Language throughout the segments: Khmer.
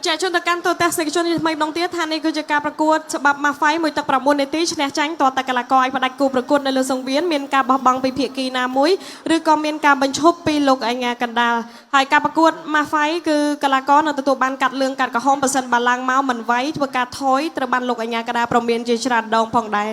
ជាជនទៅកាន់ទូទស្សនិកជនជាថ្មីម្ដងទៀតថានេះគឺជាការប្រកួតច្បាប់ម៉ាហ្វៃមួយទឹក9នាទីឈ្នះចាញ់តតកីឡាករឲ្យផ្ដាច់គូប្រកួតនៅលើសង្វៀនមានការបោះបង់ពីភាគីណាមួយឬក៏មានការបញ្ឈប់ពីលោកអញ្ញាកណ្ដាលហើយការប្រកួតម៉ាហ្វៃគឺកីឡាករនៅទទួលបានកាត់លឿងកាត់ក្រហមប៉ះសិនបាឡើងមកមិនໄວធ្វើការថយត្រូវបានលោកអញ្ញាកណ្ដាលប្រមានជាច្រើនដងផងដែរ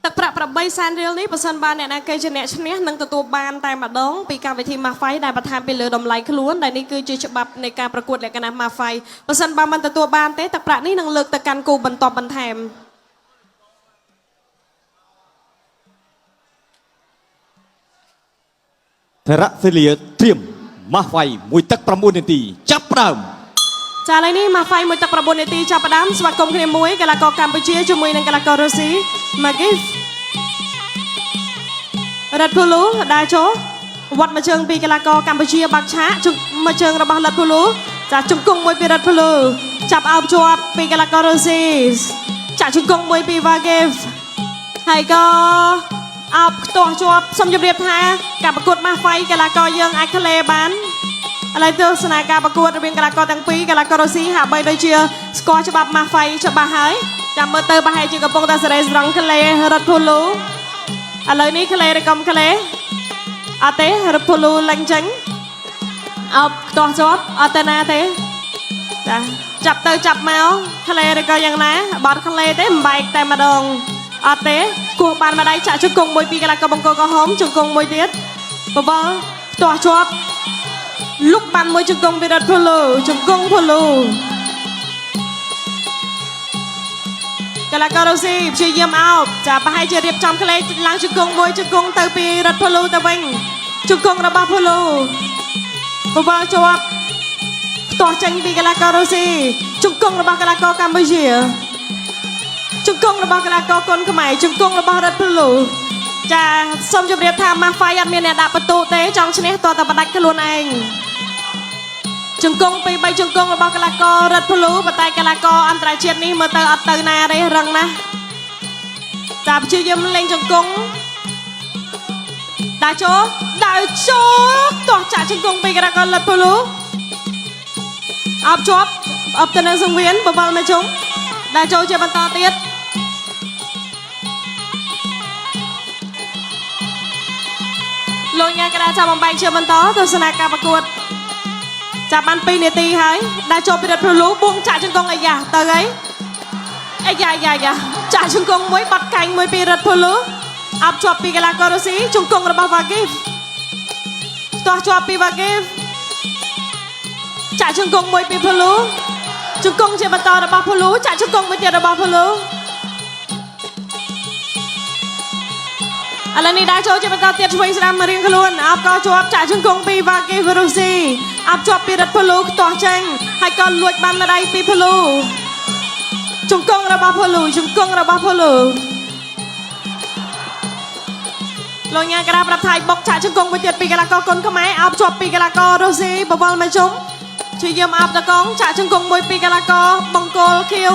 ទឹកប្រាក់8សែនរៀលនេះបើសិនបានអ្នកណាគេជាអ្នកឈ្នះនឹងទទួលបានតែម្ដងពីកម្មវិធី Mafai ដែលបន្ថែមពីលើតម្លៃខ្លួនដែលនេះគឺជាច្បាប់នៃការប្រកួតលក្ខណៈ Mafai បើសិនបើមិនទទួលបានទេទឹកប្រាក់នេះនឹងលើកទៅកាន់គូបន្តបន្ថែម ធរៈសិលាត្រៀមម៉ាស់វៃមួយទឹក9នាទីចាប់ផ្ដើម ចាឥឡូវនេះ Mafai មួយទឹក9នាទីចាប់ផ្ដើមស្វាគមន៍គ្នាមួយកីឡាករកម្ពុជាជាមួយនឹងកីឡាកររុស្ស៊ី Magif រ៉ាត់ពូលូដើរចូលវត្តមួយជើងពីកីឡាករកម្ពុជាបាក់ឆាកជមួយជើងរបស់លិតពូលូចាជង្គង់មួយពីរ៉ាត់ពូលូចាប់អោបជាប់ពីកីឡាកររុស្ស៊ីចាក់ជង្គង់មួយពីវ៉ាហ្គេវហើយក៏អោបខ្ទាស់ជាប់សូមជម្រាបថាការប្រកួតម៉ាស់ហ្វៃកីឡាករយើងអាចក្លេបានឥឡូវទស្សនាការប្រកួតរវាងកីឡាករទាំងពីរកីឡាកររុស្ស៊ីហាក់បីដូចជាស្គាល់ច្បាប់ម៉ាស់ហ្វៃច្បាស់ហើយចាំមើលទៅប្រហែលជាកំពុងតែសេរីស្រង់ក្លេរ៉ាត់ពូលូ ឥឡូវនេះក្លេឬកុំក្លេអត់ទេរពូលូលេងចេញអោបខ្ទាស់ជាប់អត់ទៅណាទេចាចាប់ទៅចាប់មកក្លេឬក៏យ៉ាងណាបាត់ក្លេទេមិនបែកតែម្ដងអត់ទេគោះបានម្ដាយចាក់ជង្គង់មួយពីកន្លះកបង្គោលក្រហមជង្គង់មួយទៀតបបល់ខ្ទាស់ជាប់លុកបានមួយជង្គង់ពីរ៉ាត់ពូលូជង្គង់ពូលូ កីឡាកររុស្ស៊ីព្យាយាមអោបចាប្រហែលជារៀបចំក្លេឡើងជង្គង់មួយជង្គង់ទៅពីរ៉ាត់ផូលូទៅវិញជង្គង់របស់ផូលូបបល់ជាប់ខ្ទាស់ចេញពីកីឡាកររុស្ស៊ីជង្គង់របស់កីឡាករកម្ពុជាជង្គង់របស់កីឡាករកុនខ្មែរជង្គង់របស់រ៉ាត់ផូលូចាសូមជម្រាបថាម៉ាហ្វៃអត់មានអ្នកដាក់បន្ទុកទេចង់ឈ្នះតើតែផ្ដាច់ខ្លួនឯង ជង្គង់ពីរបីជង្គង់របស់កីឡាកររ៉ិតភ្លូប៉ុន្តែកីឡាករអន្តរជាតិនេះមើលទៅអត់ទៅណាទេរឹងណាស់ចាព្យាយាមលេងជង្គង់ដើរចូលដើរចូលទាស់ចាក់ជង្គង់ពីកីឡាកររ៉ិតភ្លូអបជាប់អបទៅនឹងសង្វៀនបបល់មកជុំដើរចូលជាបន្តទៀតលោកញ៉ាកដាចាំបំបែកជាបន្តទស្សនាការប្រកួត ចាប់បាន2នាទីហើយដើរចូលពីរ៉ាត់ព្រូលូបួងចាក់ជង្គង់អាយ៉ាទៅហើយអាយ៉ាយ៉ាយ៉ាចាក់ជង្គង់មួយបាត់កែងមួយពីរ៉ាត់ព្រូលូអបជាប់ពីកីឡាកររុស្ស៊ីជង្គង់របស់វ៉ាហ្គីវផ្ទាស់ជាប់ពីវ៉ាហ្គីវចាក់ជង្គង់មួយពីព្រូលូជង្គង់ជាបន្តរបស់ព្រូលូចាក់ជង្គង់មួយទៀតរបស់ព្រូលូឥឡូវនេះដើរចូលជាបន្តទៀតឆ្វេងស្ដាំមករៀងខ្លួនអបក៏ជាប់ចាក់ជង្គង់ពីវ៉ាហ្គីវរុស្ស៊ីអបជាប់ពីរ៉ាត់ភូលូខ្ទាស់ចេញហើយក៏លួចបានម្ដាយពីភូលូជង្គង់របស់ភូលូជង្គង់របស់ភូលូលោកញ៉ាក្រាប្រាប់ថៃបុកចាក់ជង្គង់មួយទៀតពីកីឡាករកុនខ្មែរអបជាប់ពីកីឡាកររុស្ស៊ីបវលមកជុំជាយាមអបតកងចាក់ជង្គង់មួយពីកីឡាករបង្គោលខៀវ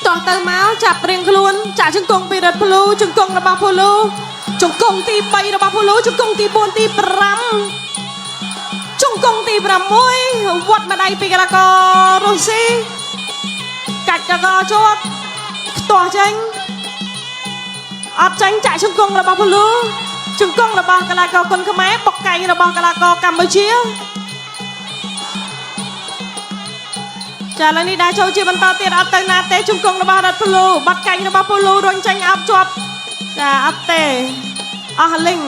តោះទៅមកចាប់រៀងខ្លួនចាក់ជង្គង់ពីរ៉ាត់ភ្លូជង្គង់របស់ភូលូជង្គង់ទី3របស់ភូលូជង្គង់ទី4ទី5ជង្គង់ទី6វត្តម្ដាយពីកីឡាកររុស្ស៊ីកាច់កកជាប់ខ្ទាស់ចេញអត់ចេញចាក់ជង្គង់របស់ភូលូជង្គង់របស់កីឡាករគុនខ្មែរបុកកែងរបស់កីឡាករកម្ពុជា ចាឥឡូវនេះដើរចូលជាបន្តទៀតអត់ទៅណាទេជង្គង់របស់រ៉ាត់ភ្លូបាត់កាញ់របស់ពូលូរុញចេញអប់ជាប់ចាអត់ទេអស់លីង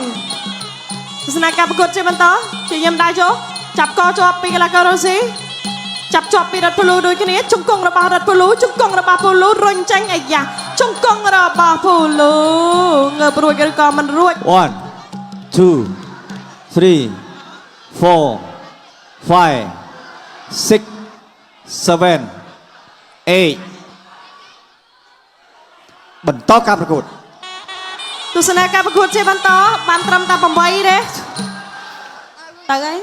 ទស្សនាការប្រកួតជាបន្តជាញឹមដើរចូលចាប់កជាប់ពីកីឡាកររុស្ស៊ីចាប់ជាប់ពីរ៉ាត់ភ្លូដូចគ្នាជង្គង់របស់រ៉ាត់ភ្លូជង្គង់របស់ពូលូរុញចេញអាយ៉ាជង្គង់របស់ពូលូងើបរួចឬក៏មិនរួច 1 2 3 4 5 6 7 8បន្តការប្រកួត ទស្សនាការប្រកួតជាបន្តបានត្រឹមតែ8ទេទៅហើយ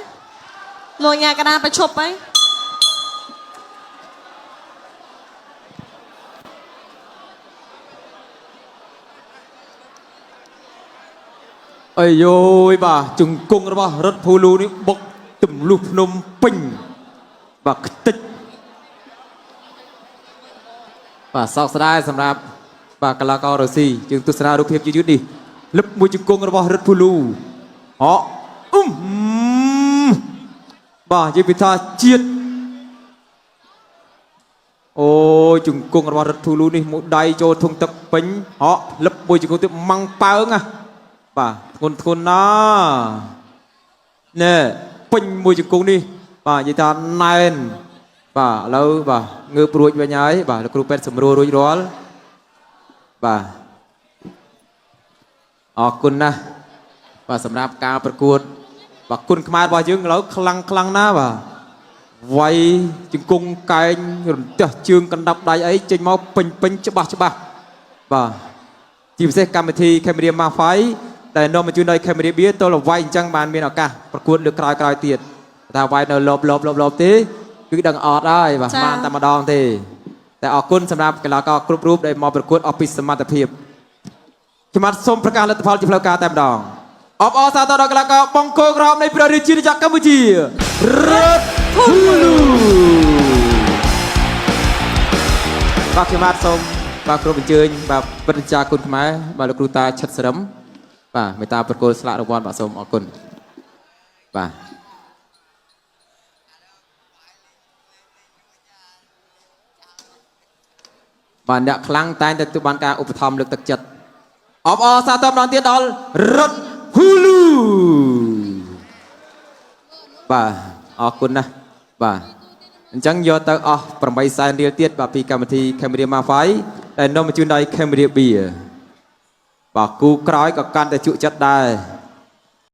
លោកញ៉ាកដាប្រឈប់ហើយ អាយយបាទជង្គង់របស់រិទ្ធភូលូនេះបុកទម្លុះភ្នំពេញបាទខ្ទេចបាទសោកស្ដាយសម្រាប់បាទកីឡាកររុស្ស៊ីយើងទស្សនារូបភាពយឺតៗនេះលឹបមួយជង្គង់របស់រិទ្ធភូលូហក់អ៊ុំបាទនិយាយពីថាជាតិអូយជង្គង់របស់រិទ្ធភូលូនេះមួយដៃចូលធុងទឹកពេញហក់លឹបមួយជង្គង់ទៀតម៉ាំងប៉ើងណាបាទធ្ងន់ធ្ងន់ណាស់ណែពេញមួយជង្គង់នេះបាទនិយាយថាណែនបាទឥឡូវបាទងើបរួចវិញហើយបាទលោកគ្រូពេទ្យសម្រួលរួចរាល់បាទអរគុណណាស់បាទសម្រាប់ការប្រកួតបាទគុណខ្មែររបស់យើងឥឡូវខ្លាំងខ្លាំងណាស់បាទវាយជង្គង់កែងរន្ទះជើងកណ្ដាប់ដៃអីចេញមកពេញពេញច្បាស់ច្បាស់បាទជាពិសេសកម្មវិធី Cambodia Mafia ដែលនាំមកជូនដោយ Cambodia Beer ទល់តែវាយអញ្ចឹងបានមានឱកាសប្រកួតលើកក្រោយៗទៀតតែវាយនៅលបលបលបលបទេគឺដឹងអត់ហើយបាទ ចា៎ បានតែម្ដងទេតែអរគុណសម្រាប់កីឡាករគ្រប់រូបដែលមកប្រកួតអស់ពីសមត្ថភាពខ្ញុំបាទសូមប្រកាសលទ្ធផលជាផ្លូវការតែម្ដងអបអរសាទរដល់កីឡាករបង្គោលក្រហមនៃព្រះរាជាណាចក្រកម្ពុជារិទ្ធភូលូបាទខ្ញុំបាទសូមបាទគ្រប់អញ្ជើញបាទព្រឹទ្ធាចារ្យគុណខ្មែរបាទលោកគ្រូតាឆិតសរឹមបាទមេត្តាប្រគល់ស្លាករង្វាន់បាទសូមអរគុណបាទបាទអ្នកខ្លាំងតែងតែទទួលបានការឧបត្ថម្ភលើកទឹកចិត្តអបអរសាទរម្ដងទៀតដល់រិទ្ធហ៊ូលូបាទអរគុណណាស់បាទអញ្ចឹងយកទៅអស់8សែនរៀលទៀតបាទពីកម្មវិធី Cambodia Mafia ដែលនាំមកជូនដោយ Cambodia Beer បាទគូក្រោយក៏កាន់តែជក់ចិត្តដែរ